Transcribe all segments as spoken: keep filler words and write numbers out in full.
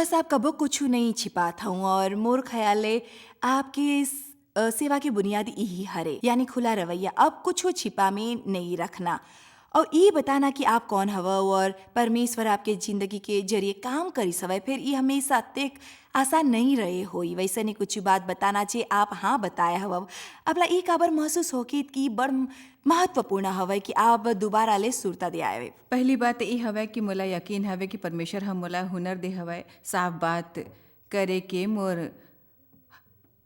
साहब, कभू कुछु नइ छिपात हँव और मोर ख़याल ले आपके स-, अ, सेवा के बुनियाद इही हरे, यानी खुला रवैया। अब कुछु छिपा में नइ रखना। अउ ई बताना कि आप कौन हवव और परमेश्वर आपके जिंदगी के जरिए काम करिस हवय, फेर ई हमेशा अतेक आसान नइ रहे होई। वइसने कुछु बात बताना जे आप हाँ बताए हवव, आपला ई काबर महसूस होगे कि बड़ महत्वपूर्ण हवय कि आप दुबारा ले सुरता दे आए हवय? पहली बात ई हवय कि मोला यकीन हवय कि परमेश्वर ह मोला हुनर दे हवय साफ बात करे के। मोर,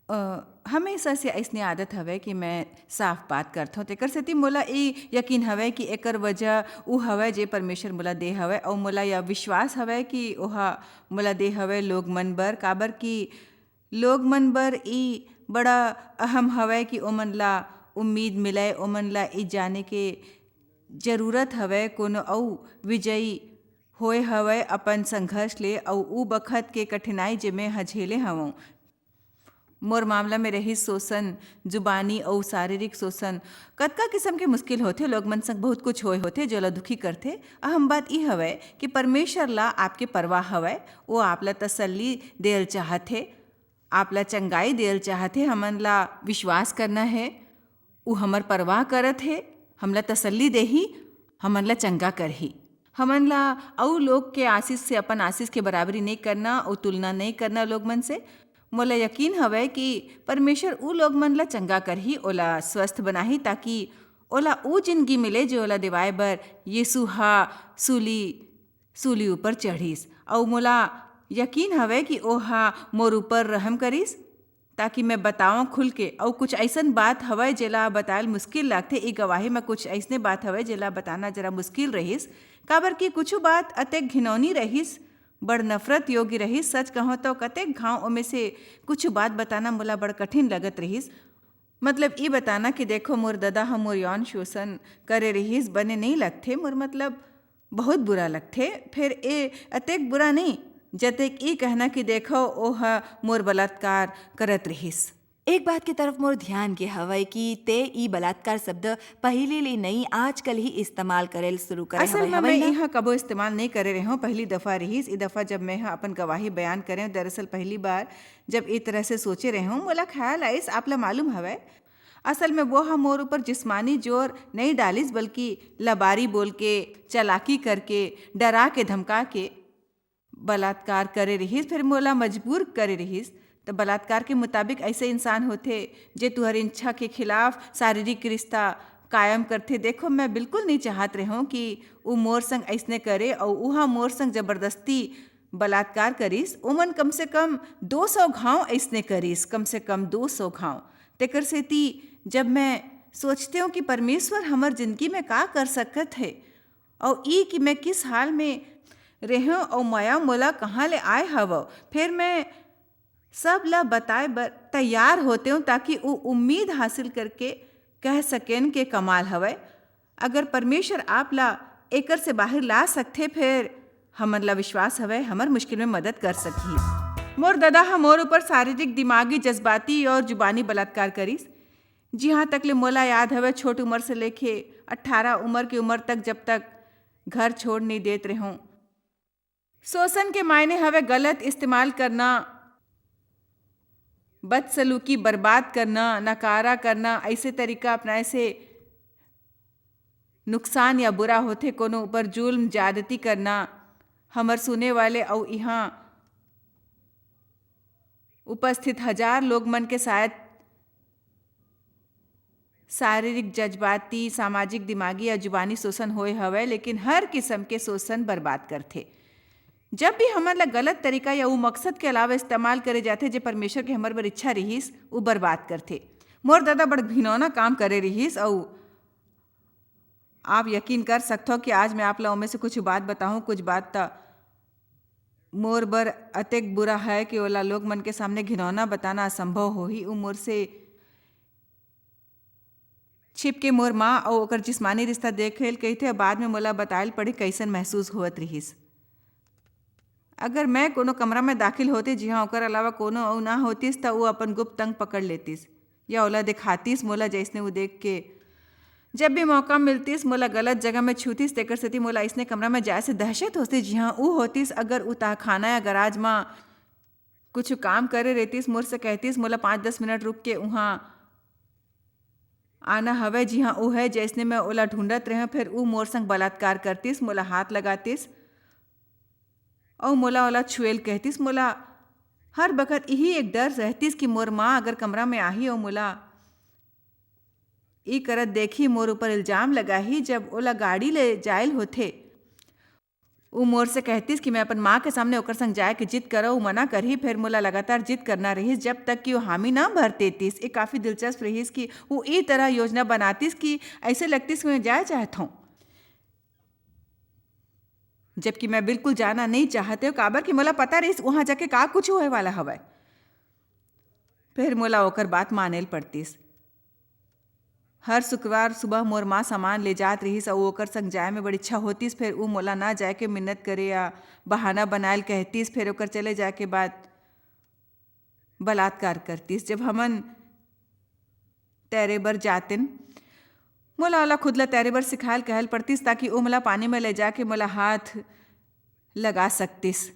अ, हमेशा से अइसने आदत हवय कि मैं साफ बात करथौं, तेकर सेती मोला ई यकीन हवय कि एकर वजह उ हवय जे परमेश्वर मोला दे हवय, अउ मोला यह विश्वास हवय कि ओहा मोला दे हवय लोग मन बर, काबर कि लोग मन बर ई बड़ा अहम हवय कि ओमन ला उम्मीद मिलय, ओमन ला ई जाने के जरूरत हवय कोनो अउ विजयी होए हवय अपन संघर्ष ले, अउ उ बखत के कठिनाई जे मैं ह झेले हवंव। मोर मामला में रहिस शोषण, जुबानी अउ शारीरिक शोषण। कतका किसम के मुश्किल होथे, लोग मन संग बहुत कुछ होए होथे, जोला दुखी करथे। अहम बात ई हवय कि परमेश्वर ला आपके परवाह हवय, वो आप ला तसल्ली देल चाहत हे, आप ला चंगाई देल चाहत हे। हमन ला विश्वास करना हे, उ हमर परवाह करत हे, हमला तसल्ली देही, हमन ला चंगा करही। हमन ला अउ लोग के आशीष से अपन आशीष के बराबरी नइ करना अउ तुलना नइ करना लोग मन से। मोला यकीन हवय कि परमेश्वर उ लोग मन ला चंगा करही, ओला स्वस्थ बनाही, ताकि ओला उ जिंदगी मिले, जो ओला देवाए बर यीशु हा सूली, सूली ऊपर चढ़िस। अउ मोला यकीन हवय कि ओहा मोर ऊपर रहम करिस, ताकि मैं बतावं खुल के। अउ कुछ अइसन बात हवय, जेला बतायल मुश्किल लागथे। ए गवाही म कुछ अइसने बात हवय, जेला बताना जरा मुश्किल रहिस, काबर कि कुछु बात अतेक घिनौनी रहिस, बड़ नफरत योग्य रहिस। सच कहंव, तो कतेक घांव ओमे से कुछु बात बताना मोला बड़ कठिन लगत रहिस। मतलब, ई बताना कि देखो, मोर ददा ह मोर यौन शोषण करे रहिस, बने नइ लगथे। मोर मतलब, बहुत बुरा लगथे। फेर ए अतेक बुरा नइ, जतेक ई कहना कि देखो, ओ ह मोर बलात्कार करत रहिस। एक बात के तरफ मोर ध्यान गे हवय कि ते ई बलात्कार शब्द पहिले ले नइ, आजकल ही इस्तेमाल करे ल शुरू करे असल हवय, में हवय मैं ना? इहाँ कबो इस्तेमाल नइ करे रेहेंव, पहली दफा रिहिस। ई दफा जब मैं ह अपन गवाही बयान करेंव, दरअसल पहली बार जब ए तरह से सोचे रेहेंव, मोला ख्याल आइस, आप ला मालूम हवय, असल में वो ह मोर ऊपर जिस्मानी जोर नइ डालिस, बल्कि लबारी बोल के, चालाकी करके, डरा के, धमका के बलात्कार करे रिहिस, फिर मोला मजबूर करे रिहिस। त बलात्कार के मुताबिक ऐसे इंसान होथे, जे तुहर इच्छा के खिलाफ शारीरिक रिश्ता कायम करथे। देखो, मैं बिल्कुल नइ चाहत रेहेंव कि उ मोर संग अइसने करे, अउ उहाँ मोर संग जबरदस्ती बलात्कार करिस। ओमन कम से कम दो सौ घांव अइसने करिस, कम से कम दो सौ घांव। तेकर सेती जब मैं सोचतेंव कि परमेश्वर हमर जिंदगी में का कर सकत हे, अउ ई कि मैं किस हाल में रेहेंव अउ मया मोला कहाँ ले आय हवव, फेर मैं सब ला बताए बर तैयार होतेंव, ताकि उ उम्मीद हासिल करके कह सकेन के कमाल हवय। अगर परमेश्वर आप ला एकर से बाहिर ला सकथे, फेर हमन ला विश्वास हवय, हमर मुश्किल में मदद कर सकही। मोर ददा ह मोर ऊपर शारीरिक, दिमागी, जज्बाती और जुबानी बलात्कार करिस। जिहाँ तक ले मोला याद हवय, छोट उम्र से लेके अठारह उम्र के उम्र तक, जब तक घर छोड़ नइ देत रेहों। शोषण के मायने हवय गलत इस्तेमाल करना, बदसलूकी, बर्बाद करना, नकारा करना, ऐसे तरीका अपनाए से नुकसान या बुरा होथे, कोनो ऊपर जुल्म, ज्यादती करना। हमर सुने वाले अउ इहाँ उपस्थित हजार लोग मन के शायद शारीरिक, जज्बाती, सामाजिक, दिमागी या जुबानी शोषण होए हवय, लेकिन हर किसम के शोषण बर्बाद करथे। जब भी हमन ला गलत तरीका या उ मकसद के अलावा इस्तेमाल करे जाथे, जे परमेश्वर के हमर बर इच्छा रिहिस, उ बर्बाद करथे। मोर ददा बड़ घिनौना काम करे रिहिस, अउ आप यकीन कर सकथव कि आज मैं आप ला ओमे से कुछ बात बताहूँ। कुछ बात त मोर बर अतेक बुरा है कि ओला लोग मन के सामने घिनौना बताना असंभव होही। उ मोर से छिप के मोर माँ अउ ओकर जिस्मानी रिश्ता देखे ल कहिथे, अउ बाद में मोला बताए ल पड़ही, कइसन महसूस होवत रिहिस। अगर मैं कोनो कमरा में दाखिल होते, जिहाँ ओकर अलावा कोनो अउ ना होतिस, त उ अपन गुप्त अंग पकड़ लेतिस या ओला दिखातिस मोला, जइसने उ देख के जब भी मौका मिलतिस, मोला गलत जगह में छूतिस, तेकर सेती मोला अइसने कमरा में जाए से दहशत होतिस, जिहां ऊ होतिस। अगर ऊ तहखाना या गराज म कुछ काम करे रहतिस, मोर से कहतिस, "मोला पाँच दस मिनट रुक के उहां आना हवय, जिहां ऊ है।" जइसने मैं ओला ढूंढत रहेंव, फेर ऊ मोर संग बलात्कार करतिस, मोला हाथ लगातिस अउ मोला ओला छुएल कहतिस। मोला हर बखत इही एक डर रहतिस कि मोर माँ अगर कमरा में आही अउ मोला ई करत देखही, मोर ऊपर इल्जाम लगाही। जब ओला गाड़ी ले जायल होथे, ऊ मोर से कहतिस कि मैं अपन माँ के सामने ओकर संग जाए के जिद करव, ऊ मना करही। फेर मोला लगातार जिद करना रहिस, जब तक कि वो हामी ना भर देतिस। ये काफ़ी दिलचस्प रहिस कि वो ई तरह योजना बनातिस कि ऐसे लगतिस कि मैं जाए चाहत हूँ, जबकि मैं बिल्कुल जाना नहीं चाहत हूँ, काबर कि मोला पता रहिस वहाँ जाके का कुछ होए वाला हवय। फिर मोला ओकर बात माने ल पड़तिस। हर शुक्रवार सुबह मोर माँ सामान ले जात रहिस अउ ओकर संग जाए में बड़ी इच्छा होतिस। फिर ऊ मोला ना जाए के मिन्नत करे या बहाना बनाए ल कहतिस। फिर ओकर चले जाए के बाद बलात्कार करतिस। जब हमन तैरे बर जातेन, मोला ओला खुद ला तैरे बर सिखाए ल कहे ल पड़तिस, ताकि ओ मोला पानी में ले जाके मोला हाथ लगा सकतिस।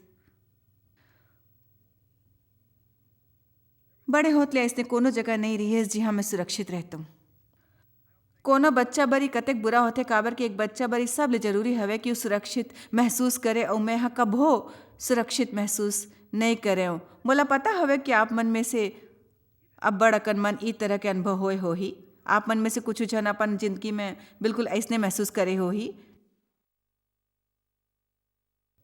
बड़े होत ले अइसने कोनो जगह नइ रिहिस, जिहां मैं सुरक्षित रहतंव। कोनो बच्चा बर ई कतेक बुरा होथे, काबर कि एक बच्चा बर ई सबले जरूरी हवय कि वो सुरक्षित महसूस करे, अउ मैं ह कभो सुरक्षित महसूस नइ करेंव। मोला पता हवय कि आप मन में से अब्बड़ अकन मन ई तरह के अनुभव होए होही। आप मन में से कुछ झन अपन जिंदगी में बिल्कुल अइसने महसूस करे होही।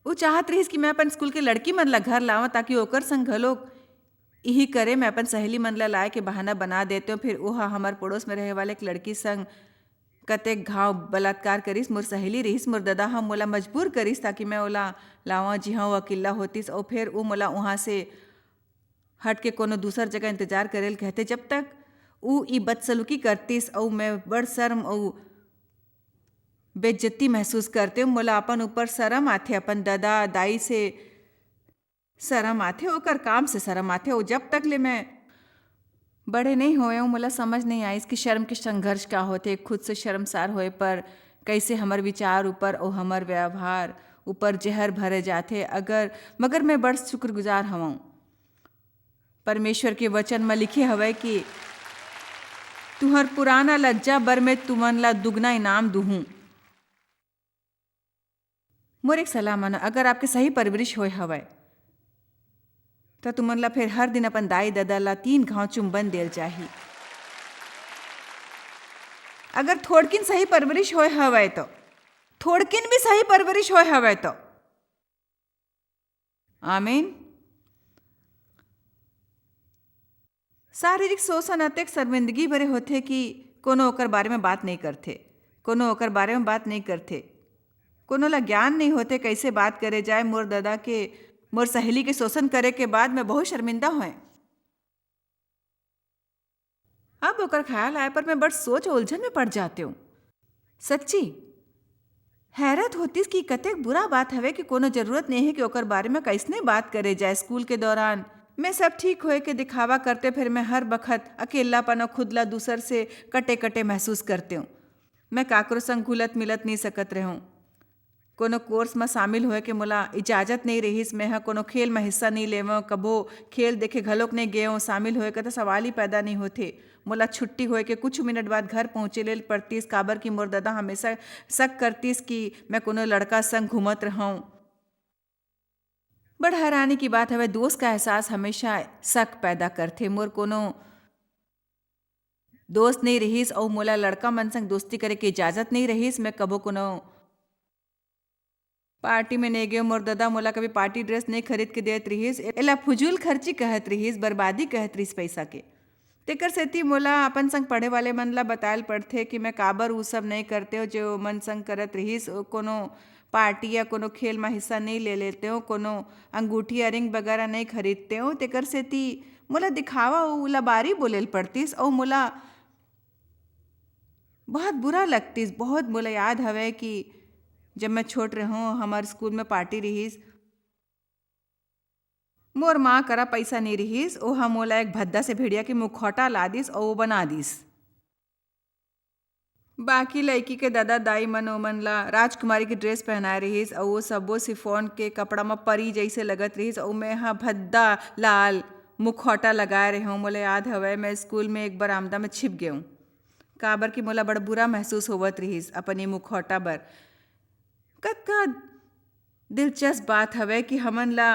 वो चाहत रहिस कि मैं अपन स्कूल के लड़की मन ला घर लावं, ताकि ओकर संग घलोक इही करे। मैं अपन सहेली मन ला लाए के बहाना बना देतेंव। फिर ओहा हमर पड़ोस में रहे वाले एक लड़की संग कतेक घाव बलात्कार करिस। मोर सहेली रहिस, मोर ददा ह मोला मजबूर करिस, ताकि मैं ओला लावं, जिहां वो अकेल्ला होतिस। अउ फिर वो मोला उहां से हट के कोनो दूसर जगह इंतजार करे ल कहते। जब तक ऊ ई बदसलूकी करतिस, अउ मैं बड़ शर्म अउ बेइज्जती महसूस करतेंव। मोला अपन ऊपर शर्म आथे, अपन ददा दाई से शर्म आथे, ओकर काम से शर्म आथे। अउ जब तक ले मैं बड़े नइ होएंव, मोला समझ नइ आइस कि शर्म के संघर्ष का होथे, खुद से शर्मसार होए पर कैसे हमर विचार ऊपर अउ हमर व्यवहार ऊपर जहर भरे जाथे। अगर, मगर मैं बड़ शुक्रगुजार हवंव। परमेश्वर के वचन म लिखे हवय कि तुंहर पुराना लज्जा बर मैं तुमन ला दुगना इनाम दुहूं। मोर एक सलाह मानो, अगर आपके सही परवरिश होए हवय, त तुमन ला फेर हर दिन अपन दाई ददा ला तीन घांव चुंबन देल चाही। अगर थोड़किन सही परवरिश होए हवय तो, थोड़किन भी सही परवरिश होए हवय तो। आमीन। शारीरिक शोषण अतेक शर्मिंदगी भरे होथे कि कोनो ओकर बारे में बात नइ करथे, कोनो ओकर बारे में बात नइ करथे। कोनो ला ज्ञान नइ होथे, कइसे बात करे जाए। मोर ददा के, मोर सहेली के शोषण करे के बाद मैं बहुत शर्मिंदा होएं। अब ओकर ख्याल आए पर मैं बड़ सोच अउ उलझन में पड़ जातेंव। सच्ची, हैरत होतिस कि कतेक बुरा बात हवे कि कोनो जरूरत नइ हे कि ओकर बारे में कइसने बात करे जाए। स्कूल के दौरान मैं सब ठीक होए के दिखावा करते, फिर मैं हर बखत अकेल्लापन अउ खुद ला दूसर से कटे-कटे महसूस करतेंव। मैं काकरो संग घुलत-मिलत नइ सकत रहेंव। कोनो कोर्स म शामिल होए के मोला इजाजत नइ रिहिस। मैं ह कोनो खेल म हिस्सा नइ लेवंव, कभो खेल देखे घलोक नइ गेंव। शामिल होए के त सवाल ही पैदा नइ होथे। मोला छुट्टी होए के कुछ मिनट बाद घर पहुंचे ले पड़तिस, काबर कि मोर ददा हमेशा शक करतिस कि मैं कोनो लड़का संग घूमत रहंव। बड़ हैरानी की बात हवे, दोस्त का एहसास हमेशा शक पैदा करथे। मोर कोनो दोस्त नइ रिहिस अउ मोला लड़का मन संग दोस्ती करे के इजाजत नइ रिहिस। मैं कभो कोनो पार्टी में नइ गेंव। मोर ददा मोला कभी पार्टी ड्रेस नइ खरीद के देत रिहिस। एला फजूल खर्ची कहत रिहिस, बर्बादी कहत रिहिस पइसा के। तेकर सेती मोला अपन संग पढ़े वाले मन ला बताए ल पड़थे कि मैं काबर ऊ सब नइ करतेंव, जो मन संग करत रिहिस। ओ कोनो पार्टी या कोनो खेल म हिस्सा नइ ले लेतेंव, कोनो अंगूठी या रिंग वगैरह नइ खरीदतेंव। तेकर सेती मोला दिखावा अउ लबारी बोले ल पड़तिस अउ मोला बहुत बुरा लगतिस। बहुत मोला याद हवय कि जब मैं छोट रहंव, हमर स्कूल में पार्टी रिहिस। मोर माँ करा पइसा नइ रिहिस, ओहा मोला एक भद्दा से भेड़िया के मुखौटा ला दिस अउ वो बना दिस। बाकी लइकी के ददा दाई मन ओमन ला राजकुमारी के ड्रेस पहनाए रिहिस, अउ वो सबो शिफॉन के कपड़ा म परी जइसे लगत रिहिस, अउ मैं ह भद्दा लाल मुखौटा लगाए रेहेंव। मोला याद हवय, मैं स्कूल में एक बरामदा में छिप गेंव, काबर कि मोला बड़ बुरा महसूस होवत रिहिस अपन ये मुखौटा बर। कतका दिलचस्प बात हवय कि हमन ला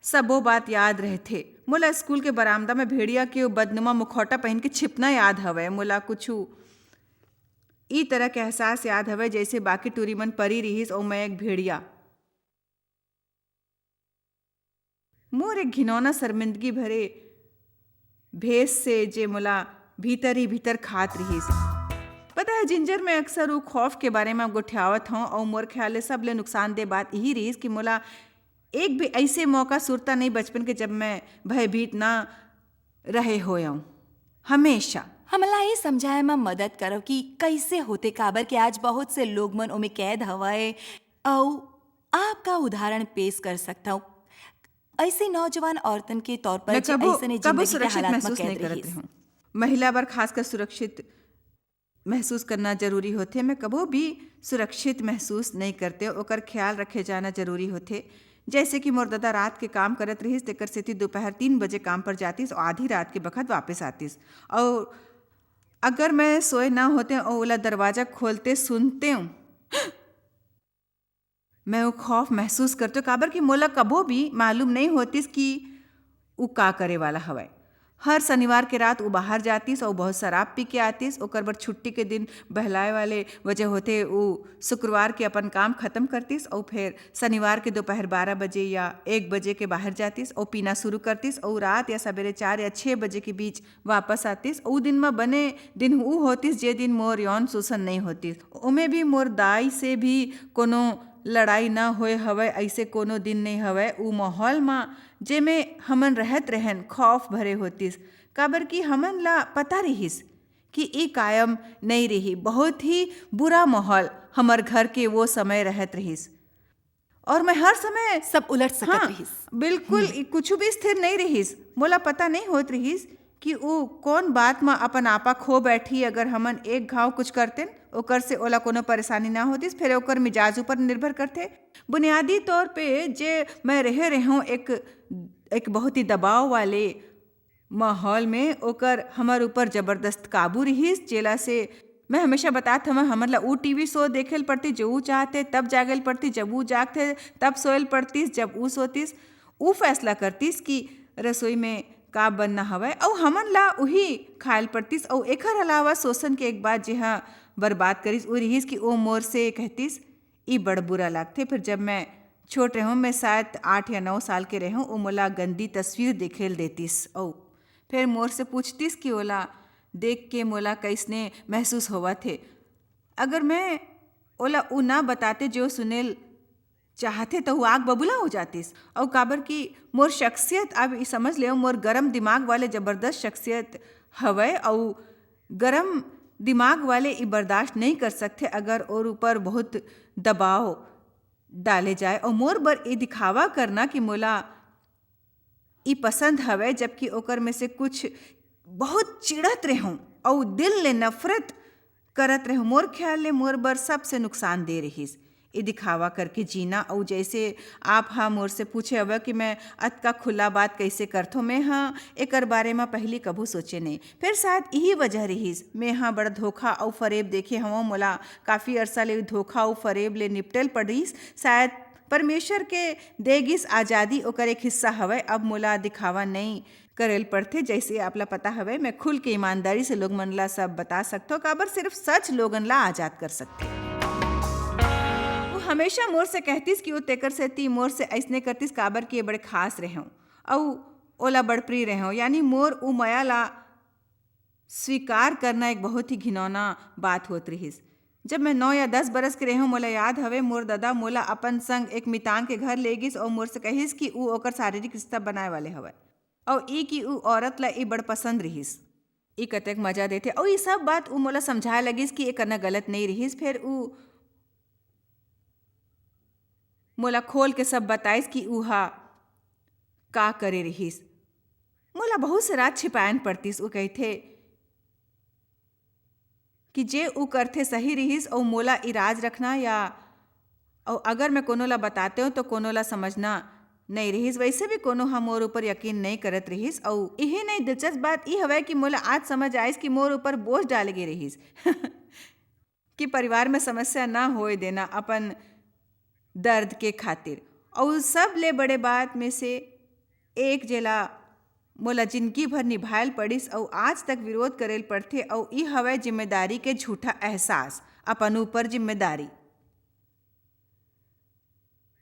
सबो बात याद रहथे। मोला स्कूल के बरामदा में भेड़िया के वो बदनुमा मुखौटा पहन के छिपना याद हवय। मोला कुछु ई तरह के एहसास याद हवय, जइसे बाकी टूरी मन परी रिहिस अउ मैं एक भेड़िया। मोर एक घिनौना शर्मिंदगी भरे भेस से, जे मोला भीतर ही भीतर खात रिहिस। पता है जिंजर, मैं अक्सर उ खौफ के बारे में गोठियावत हौं, अउ मोर ख्याल ले सबले नुकसानदेह बात यही रिहिस कि मोला एक भी ऐसे मौका सुरता नहीं बचपन के, जब मैं भयभीत ना रहे होयौं। हमेशा। हमला ये समझाए म मदद करव कि कैसे होथे, काबर कि आज बहुत से लोग मन ओमे कैद हवय, अउ आपका उदाहरण पेश कर सकथव। ऐसे नौजवान औरतन के तौर पर मैं जे कबो, ऐसने कबो जिंदगी के सुरक्षित हालात म महसूस कैद नहीं करत रहिस। रहूं। महिला बर खासकर सुरक्षित महसूस करना जरूरी होथे। मैं कबो भी सुरक्षित महसूस नहीं करते, ओकर ख्याल रखे जाना जरूरी होथे। जैसे कि मोर ददा रात के काम करत रहिस, तेकर सेती दोपहर तीन बजे काम पर जातिस और आधी रात के बखत वापस आतिस। और अगर मैं सोए ना होते और ओला दरवाजा खोलते सुनते हूँ, मैं वो खौफ महसूस करते, काबर कि मोला कभो भी मालूम नहीं होतिस कि उ का करे वाला हवय। हर शनिवार के रात उ बाहर जातिस अउ बहुत शराब पी के आतिस। ओकर बर छुट्टी के दिन बहलाए वाले वजह होथे, उ शुक्रवार के अपन काम खत्म करतिस अउ फिर शनिवार के दोपहर बारह बजे या एक बजे के बाहर जातिस अउ पीना शुरू करतिस अउ रात या सवेरे चार या छह बजे के बीच वापस आतिस। उ दिन म बने दिन उ होतिस, जे दिन मोर यौन शोषण नहीं होतिस। ओमे भी मोर दाई से भी कोनो लड़ाई न होए हवय, अइसे कोनो दिन नहीं हवय। उ माहौल म जेमे हमन रहत रहन, खौफ भरे होतिस, काबर कि हमन ला पता रिहिस कि ई कायम नइ रिही। बहुत ही बुरा माहौल हमर घर के वो समय रहत रिहिस। और मैं हर समय सब उलट सकत हाँ, रिहिस। बिल्कुल, हम्म। ई कुछु भी स्थिर नइ रिहिस। मोला पता नइ होत रिहिस कि ऊ कौन बात म अपन आपा खो बैठी। अगर हमन एक घाव कुछ करतेन, ओकर से ओला कोनो परेशानी ना होतिस। फिर ओकर मिजाज ऊपर निर्भर करथे। बुनियादी तौर पे जे मैं रहे रेहेंव एक, एक बहुत ही दबाव वाले माहौल में, ओकर हमर ऊपर जबरदस्त काबू रिहिस, जेला से मैं हमेशा बतात हवं, हमर ला ऊ टीवी शो देखे ल पड़तिस, जो ऊ चाहथे, तब जागे ल पड़तिस, जब ऊ जागथे, तब सोए ल पड़तिस, जब ऊ सोतिस। ऊ फैसला करतिस कि रसोई में का बनना हवय, अउ हमन ला उही खाए ल पड़तिस। अउ एखर अलावा शोषण के एक बात, जेहा बर्बाद करिस, ऊ रिहिस कि ओ मोर से कहतिस, "ई बड़ बुरा लागथे।" फिर जब मैं छोट रेहेंव, मैं शायद आठ या नौ साल के रेहेंव, ओ मोला गंदी तस्वीर देखे ल देतिस। अउ फिर मोर से पूछतिस कि ओला देख के मोला कइसने महसूस होवत हे। अगर मैं ओला ऊ ना बताते, जो सुने ल चाहथे, त ऊ आग बबूला हो जातिस। अउ काबर कि मोर शख्सियत, अब ई समझ लेव, मोर गरम दिमाग वाले जबरदस्त शख्सियत हवय, अउ गरम दिमाग वाले ई बर्दाश्त नहीं कर सकथे, अगर ओर ऊपर बहुत दबाव डाले जाए। अउ मोर बर ई दिखावा करना कि मोला ई पसंद हवय, जबकि ओकर में से कुछ बहुत चिढ़त रेहेंव अउ दिल ले नफरत करत रेहेंव। मोर ख्याल ले मोर बर सबसे नुकसानदेह रिहिस ई दिखावा करके जीना। अउ जैसे आप हा मोर से पूछे हवय कि मैं अतका खुला बात कैसे करथों, मैं हा एकर बारे म पहिली कभू सोचे नहीं। फिर शायद इही वजह रिहिस, मैं हा बड़ा धोखा अउ फरेब देखे हवं। मोला काफी अरसा ले धोखा अउ फरेब ले निपटे ल पड़िस। शायद परमेश्वर के दे गिस आजादी ओकर एक हिस्सा हवय। अब मोला दिखावा नइ करे ल पड़थे। जैसे आप ला पता हवय, मैं खुल के ईमानदारी से लोग मन ला सब बता सकथव, काबर सिर्फ सच लोगन ला आजाद कर सकथे। वो हमेशा मोर से कहतिस कि वो तेकर सेती मोर से अइसने करतिस, काबर कि ये बड़े खास रेहेंव अउ ओला बड़ प्रिय रेहेंव। यानी मोर उ मया ला स्वीकार करना एक बहुत ही घिनौना बात होत रिहिस। जब मैं नौ या दस बरस के रेहेंव, मोला याद हवे, मोर ददा मोला अपन संग एक मितान के घर ले गिस अउ मोर से कहिस कि ऊ ओकर शारीरिक रिश्ता बनाए वाले हवय, अउ ई कि ऊ औरत ला ई बड़ पसंद रिहिस। ई कतेक मजा देथे। अउ ई सब बात ऊ मोला समझाए लगिस कि ए करना गलत नइ रिहिस। फेर ऊ मोला खोल के सब बताइस कि ऊ हा का करे रिहिस। मोला बहुत से रात छिपायन पड़तिस। ऊ कहिथे कि जे ऊ करथे सही रिहिस अउ मोला ई राज रखना या, अउ अगर मैं कोनो ला बतातेंव तो कोनो ला समझना नइ रिहिस। वैसे भी कोनो ह मोर ऊपर यकीन नइ करत रिहिस। अउ इही नइ, दिलचस्प बात ई हवय कि मोला आज समझ आइस कि मोर ऊपर बोझ डाले गे रिहिस कि परिवार में समस्या ना होए देना अपन दर्द के खातिर। अउ सब ले बड़े बात में से एक जेला मोला जिंदगी भर निभायल पड़िस अउ आज तक विरोध करेल पड़थे, अउ ई हवय जिम्मेदारी के झूठा एहसास, अपन ऊपर जिम्मेदारी।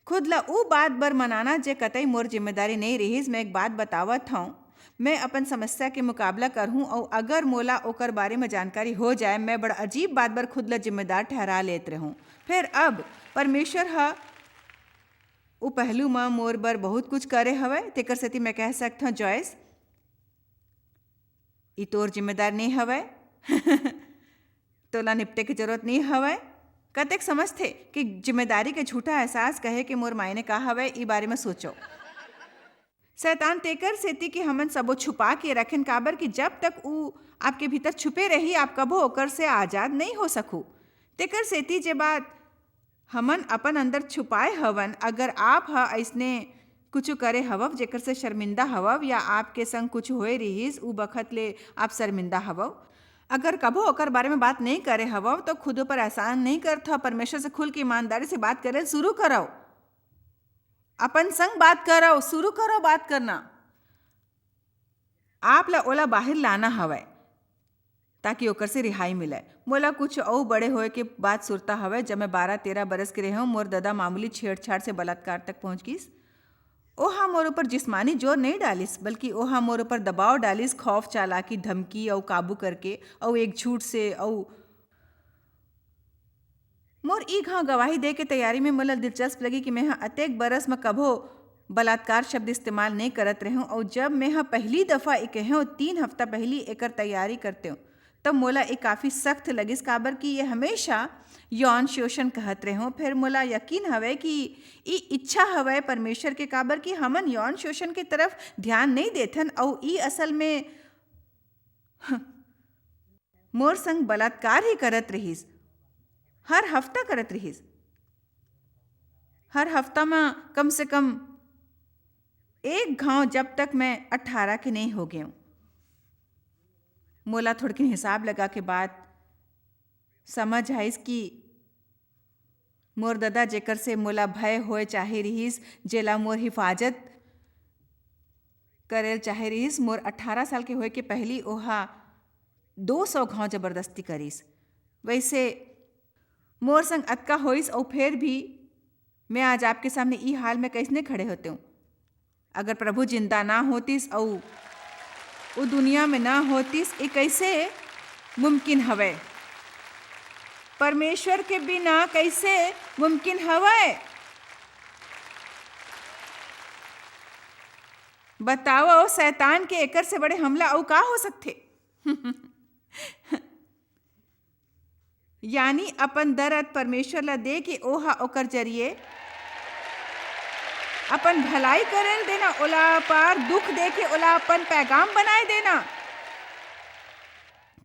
खुद ला ऊ बात बर मनाना जे कतई मोर जिम्मेदारी नइ रिहिस। मैं एक बात बतावत हंव, मैं अपन समस्या के मुकाबला करहूं अउ अगर मोला ओकर बारे में जानकारी हो जाए, मैं बड़ अजीब बात बर खुद ला जिम्मेदार ठहरा लेत रहूं। फेर अब परमेश्वर ह ऊ पहलू म मोर बर बहुत कुछ करे हवय, तेकर सेती मैं कह सकथंव, जॉयस, ई तोर जिम्मेदार नइ हवय। तोला निपटे के जरूरत नइ हवय। कतेक समझथे कि जिम्मेदारी के झूठा एहसास कहे के मोर मायने का हवय, ई बारे में सोचो। शैतान तेकर सेती कि हमन सबो छुपा के रखेन, काबर कि जब तक ऊ आपके भीतर छुपे रही, आप कभो ओकर से आजाद नइ हो सकू। तेकर सेती जे बात हमन अपन अंदर छुपाए हवन, अगर आप ह अइसने कुछु करे हवव जेकर से शर्मिंदा हवव या आपके संग कुछु होए रिहिस, ऊ बखत ले आप शर्मिंदा हवव, अगर कभो ओकर बारे में बात नइ करे हवव, तो खुद ऊपर एहसान नइ करथव। परमेश्वर से खुल के ईमानदारी से बात करे शुरू करव। अपन संग बात करव, शुरू करव बात करना। आप ला ओला बाहिर लाना हवय, ताकि ओकर से रिहाई मिलय। मोला कुछ अउ बड़े होए के बात सुरता हवय। जब मैं बारह तेरह बरस के रेहेंव, मोर ददा मामूली छेड़छाड़ से बलात्कार तक पहुंच गिस। ओहा मोर ऊपर जिस्मानी जोर नइ डालिस, बल्कि ओहा मोर ऊपर दबाव डालिस, खौफ, चालाकी, धमकी अउ काबू करके, अउ एक झूठ से, अउ मोर ई घांव गवाही दे के तैयारी में मोला दिलचस्प लगी कि मेंह अतेक बरस म कभो बलात्कार शब्द इस्तेमाल नइ करत रेहेंव, अउ जब मेंह पहली दफा ए कहेंव, तीन हफ्ता पहली एकर तैयारी करतेंव, तब मोला ए काफी सख्त लगिस, काबर कि ये हमेशा यौन शोषण कहत रेहेंव। फेर मोला यकीन हवय कि ई इच्छा हवय परमेश्वर के, काबर कि हमन यौन शोषण के तरफ ध्यान नइ देथन, अउ ई असल में मोर संग बलात्कार ही करत रिहिस। हर हफ्ता करत रिहिस। हर हफ्ता म कम से कम एक घांव, जब तक मैं अठारह के नइ हो गेंव। मोला थोड़किन हिसाब लगा के बात समझ आइस कि मोर ददा, जेकर से मोला भय होए चाहे रिहिस, जेला मोर हिफाजत करेल चाहे रिहिस, मोर अठारह साल के होए के पहिली ओहा दो सौ घांव जबरदस्ती करिस। वैसे मोर संग अतका होइस, अउ फेर भी मैं आज आपके सामने ई हाल में कइसने खड़े होतेंव? अगर प्रभु जिंदा ना होतिस अउ वो दुनिया में ना होतिस, ये कइसे मुमकिन हवय? परमेश्वर के बिना कइसे मुमकिन हवय? बताओ, शैतान के एकर से बड़े हमला अउ का हो सकथे? यानी अपन दरद परमेश्वर ला दे के ओहा ओकर जरिए अपन भलाई करेल देना, ओला अपार दुख दे के ओला अपन पैगाम बनाए देना।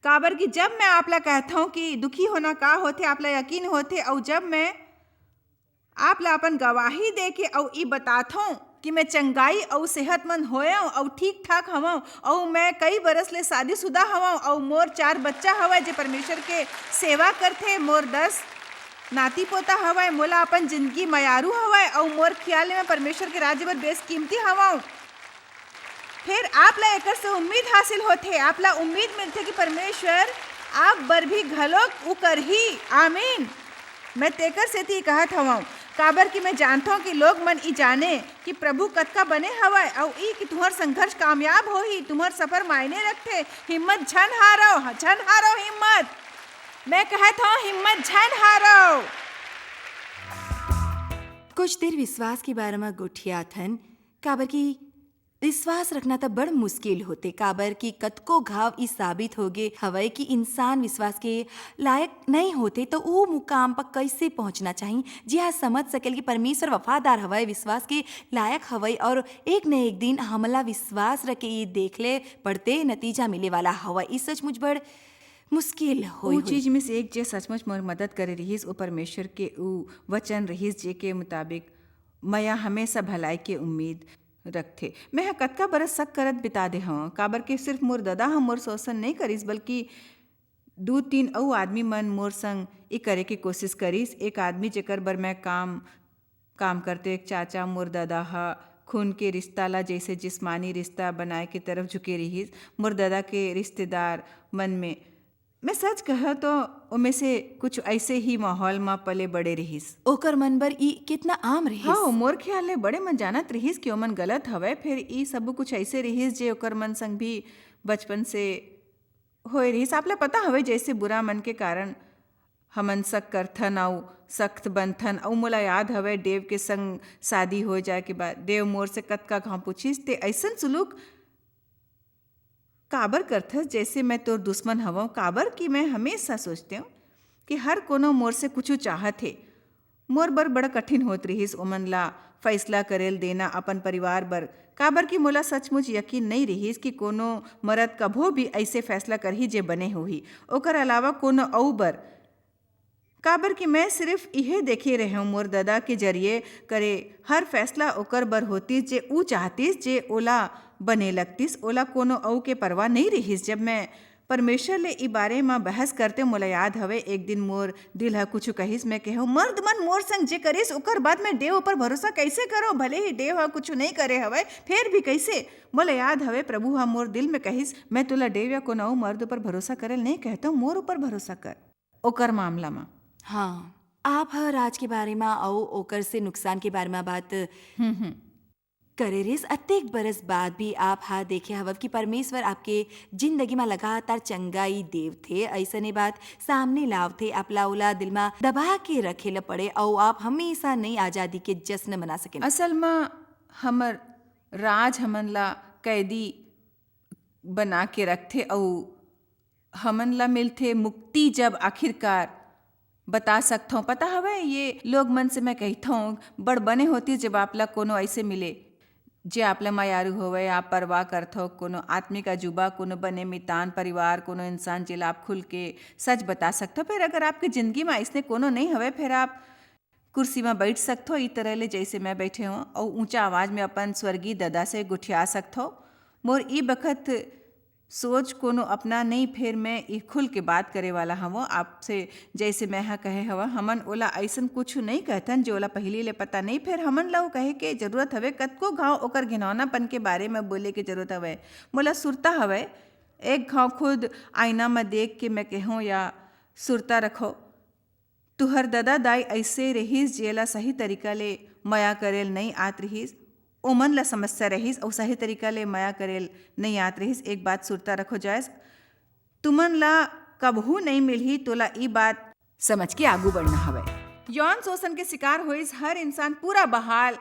काबर कि जब मैं आप ला कहथौं कि दुखी होना का होथे, आप ला यकीन होथे, अउ जब मैं आप ला अपन गवाही दे के अउ ई बताथौं कि मैं चंगाई अउ सेहतमंद होयौं अउ ठीक ठाक हवौं, अउ मैं कई बरस ले शादीशुदा हवौं, अउ मोर चार बच्चा हवय जे परमेश्वर के सेवा करथे, मोर दस नाती पोता हवय, मोला अपन जिंदगी मयारू हवय, अउ मोर खियाल ले मैं परमेश्वर के राज्य बर बेसकीमती हवौं। फेर आप ला एकर से उम्मीद हासिल होथे, आप ला उम्मीद मिलथे कि परमेश्वर आप बर भी घलोक उ करही। आमीन। मैं तेकर सेती कहत हवंव, काबर कि मैं जानथंव कि लोग मन ई जाने कि प्रभु कतका बने हवय, अउ ई कि तुंहर संघर्ष कामयाब होही, तुंहर सफर मायने रखथे। हिम्मत झन हारव, झन हारव हिम्मत। मैं कहत हंव, हिम्मत झन हारव। कुछ देर विश्वास के बारे म गोठियाथन, काबर कि विश्वास रखना त बड़ मुश्किल होथे, काबर कि कतको घाव ई साबित होगे हवय कि इंसान विश्वास के लायक नइ होथे, त ओ मुकाम पर कइसे पहुंचना चाही, जिहां समझ सकेल कि परमेश्वर वफादार हवय, विश्वास के लायक हवय, और एक न एक दिन हमला विश्वास रख के ये देख ले पड़ते नतीजा मिले वाला हवय। ई सचमुच बड़ मुश्किल होई, ऊ होई। चीज में से एक, जे सचमुच मोर मदद करे रिहिस, वो परमेश्वर के ऊ वचन रिहिस, जे के मुताबिक मया हमेशा भलाई के उम्मीद रखथे। मैं ह कतका बरस शक करत बिता दे हवं, काबर के सिर्फ मोर ददा ह मोर शोषण नइ करिस, बल्कि दू तीन अऊ आदमी मन मोर संग ई करे के कोशिश करिस। एक आदमी, जेकर बर मैं काम काम करते, एक चाचा, मोर ददा ह खून के रिश्ता ला जैसे जिस्मानी रिश्ता बनाए के तरफ झुके रिहिस। मोर ददा के रिश्तेदार मन में, मैं सच कह तो, ओमे से कुछ ऐसे ही माहौल म पले बड़े रिहिस। ओकर मन बर ई कितना आम रिहिस। हाँ, मोर ख्याल ले बड़े मन जानत रिहिस कि ओमन गलत हवय, फिर ई सब कुछ ऐसे रिहिस जे ओकर मन संग भी बचपन से होए रिहिस। आपला पता हवय, जैसे बुरा मन के कारण हमन शक करथन अउ सख्त बनथन। अउ मोला याद हवय, डेव के संग शादी हो जाए के बाद डेव मोर से कतका घाव पूछिस, "ते अइसन सुलूक काबर करथस, जैसे मैं तोर दुश्मन हवं?" काबर कि मैं हमेशा सोचते हूँ कि हर कोनो मोर से कुछु चाहत हे। मोर बर बड़ा कठिन होत रिहिस ओमन ला फैसला करेल देना अपन परिवार बर, काबर कि मोला सचमुच यकीन नइ रिहिस कि कोनो मरद कभो भी ऐसे फैसला करही जे बने होही, ओकर अलावा कोनो अऊ बर। काबर कि मैं सिर्फ इहे देखे रहेंव, मोर ददा के जरिए करे हर फैसला ओकर बर होतिस, जे ऊ चाहतिस, जे ओला बने लगतिस, ओला कोनो अऊ के परवाह नइ रिहिस। जब मैं परमेश्वर ले ई बारे म बहस करते, मोला याद हवे, एक दिन मोर दिल ह कुछु कहिस, मैं कहेंव, "मर्द मन मोर संग जे करिस, ओकर बाद मैं डेव ऊपर भरोसा कइसे करों? भले ही डेव ह कुछु नइ करे हवय, फेर भी कइसे?" मोला याद हवे, प्रभु ह मोर दिल में कहिस, "मैं तोला डेव या कोनो अऊ मर्द ऊपर भरोसा करे ल नइ कहतों, मोर ऊपर भरोसा कर, ओकर मामला म।" हाँ, आप ह राज के बारे म अऊ ओकर से नुकसान के बारे म बात हम्म, हम्म। करे रिस, अतेक बरस बाद भी आप हा देखे हवव कि परमेश्वर आपके जिंदगी म लगातार चंगाई देवथे, अइसने बात सामने लावथे। आपला ओला दिल म दबा के रखे ल पड़े अउ आप हमेशा नई आजादी के जश्न मना सकेन। असल म हमर राज हमन ला कैदी बना के रखथे अउ हमन ला मिलथे मुक्ति, जब आखिरकार बता सकथों। पता हवय, ये लोग मन से मैं कहिथों, बड़ बने होतिस जब आप ला कोनो अइसे मिले, जे आप ला मयारू होवय, आप परवाह करथव, कोनो आत्मिक अजूबा, कोनो बने मितान, परिवार, कोनो इंसान, जेला आप खुल के सच बता सकथव। फेर अगर आपके जिंदगी म अइसने कोनो नइ हवय, फेर आप कुर्सी म बइठ सकथव, ई तरह ले जइसे मैं बइठे हों, अउ ऊंचा आवाज में अपन स्वर्गीय ददा से गोठिया सकथव। मोर ई बखत सोच कोनो अपना नइ, फेर मैं ई खुल के बात करे वाला हवं आपसे। जइसे मैं ह कहे हवं, हमन ओला अइसन कुछु नइ कहथन, जे ओला पहिली ले पता नइ, फेर हमन ला ओ कहे के जरूरत हवे, कतको घांव ओकर घिनौनापन के बारे म बोले के जरूरत हवय। मोला सुरता हवय, एक घांव खुद आईना म देख के मैं कहों या सुरता रखो, तुहर ददा दाई अइसे रहिस, जेला सही तरीका ले मया करे ल नइ आत रहिस, ओमन ला समस्या रहिस, अउ सही तरीका ले मया करे ल नइ आत रहिस। एक बात सुरता रखो जायस, तुमन ला कबहू नइ मिलही, तोला ई बात समझ के आगू बढ़ना हवय। यौन शोषण के शिकार होइस हर इंसान पूरा बहाल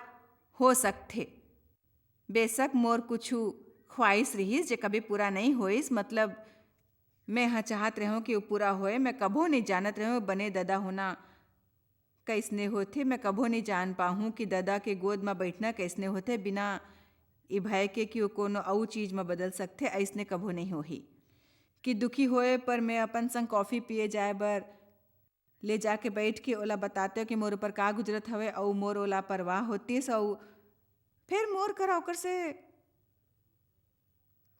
हो सकथे। बेशक मोर कुछु ख्वाहिश रिहिस, जे कभी पूरा नइ होइस, मतलब, मैं ह चाहत रहेंव कि वो पूरा होए। मैं कभो नइ जानत रहेंव बने ददा होना कइसने होथे। मैं कभो नइ जान पाहूं कि ददा के गोद म बइठना कइसने होथे, बिना ए भय के कि वो कोनो अउ चीज म बदल सकथे। अइसने कभो नइ होही कि दुखी होए पर मैं अपन संग कॉफी पिए जाए बर ले जाके बइठ के ओला बतातेंव कि मोर ऊपर का गुजरत हवय, अउ मोर ओला परवाह होतिस, अउ फेर मोर करा ओकर से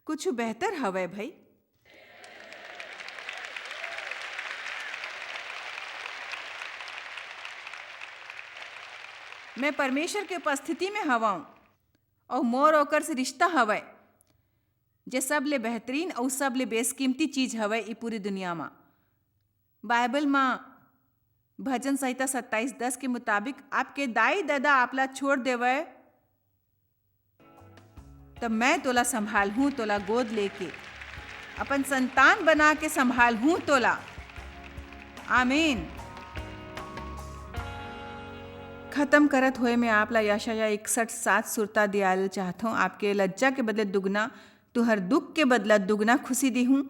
कुछु बेहतर हवय भई। मैं परमेश्वर के उपस्थिति में हवंव, अउ मोर ओकर से रिश्ता हवय, जे सबले बेहतरीन अउ सबले बेसकीमती चीज हवय ई पूरी दुनिया म। बाइबल म भजन संहिता सत्ताईस दस के मुताबिक, "आपके दाई ददा आपला छोड़ देवय, त मैं तोला संभालहूं, तोला गोद लेके अपन संतान बना के संभालहूं तोला।" आमीन। खत्म करत होए मैं आप ला यशायाह इकसठ सात सुरता दियाल चाहथों। "आपके लज्जा के बदले दुगना, तुहर दुख के बदला दुगना खुशी दिहूं।"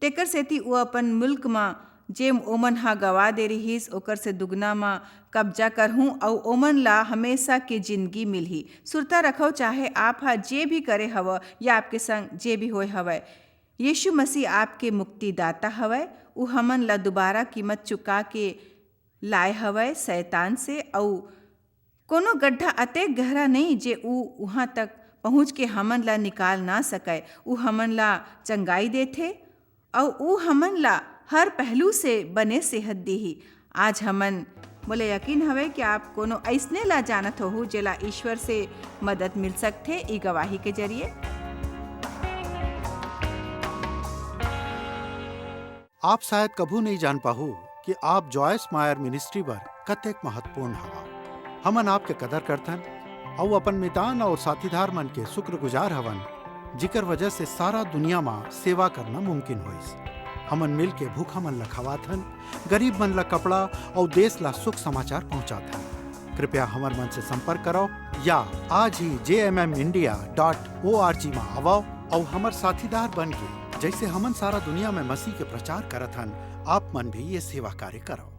तेकर सेती वो अपन मुल्क म, जेम ओमन ह गवा दे रिहिस, ओकर से दुगना म कब्जा करहूं, अउ ओमन ला हमेशा के जिंदगी मिलही। सुरता रखव, चाहे आप ह जे भी करे हव या आपके संग जे भी होए हवय, यीशु मसीह आपके मुक्तिदाता हवय। उ हमन ला दोबारा कीमत चुका के लाए हवय शैतान से, अउ कोनो गड्ढा अतेक गहरा नहीं जे उ उहाँ तक पहुँच के हमन ला निकाल ना सकय। उ हमन ला चंगाई देथे, अउ उ हमन ला हर पहलू से बने सेहत देही। आज हमन, मोला यकीन हवय कि आप कोनो अइसने ला जानत होहू, जेला ईश्वर से मदद मिल सकथे ई गवाही के जरिए। आप शायद कभू नहीं जान पाहू कि आप जॉयस मायर मिनिस्ट्री बर कतेक महत्वपूर्ण हवा। हमन आपके कदर करथन अउ अपन मितान और साथीदार मन के शुक्रगुजार हवन, जिकर वजह से सारा दुनिया मा सेवा करना मुमकिन होइस। हमन मिल के भूखा मन ला खवाथन, गरीब मन ला कपड़ा और देश ला सुख समाचार पहुंचाथन। कृपया हमर मन से संपर्क करो या आज ही J M M India dot O R G मा आवो और हमर साथीदार बन के, जैसे हमन सारा दुनिया में मसीह के प्रचार करत हन, आप मन भी ये सेवा कार्य करो।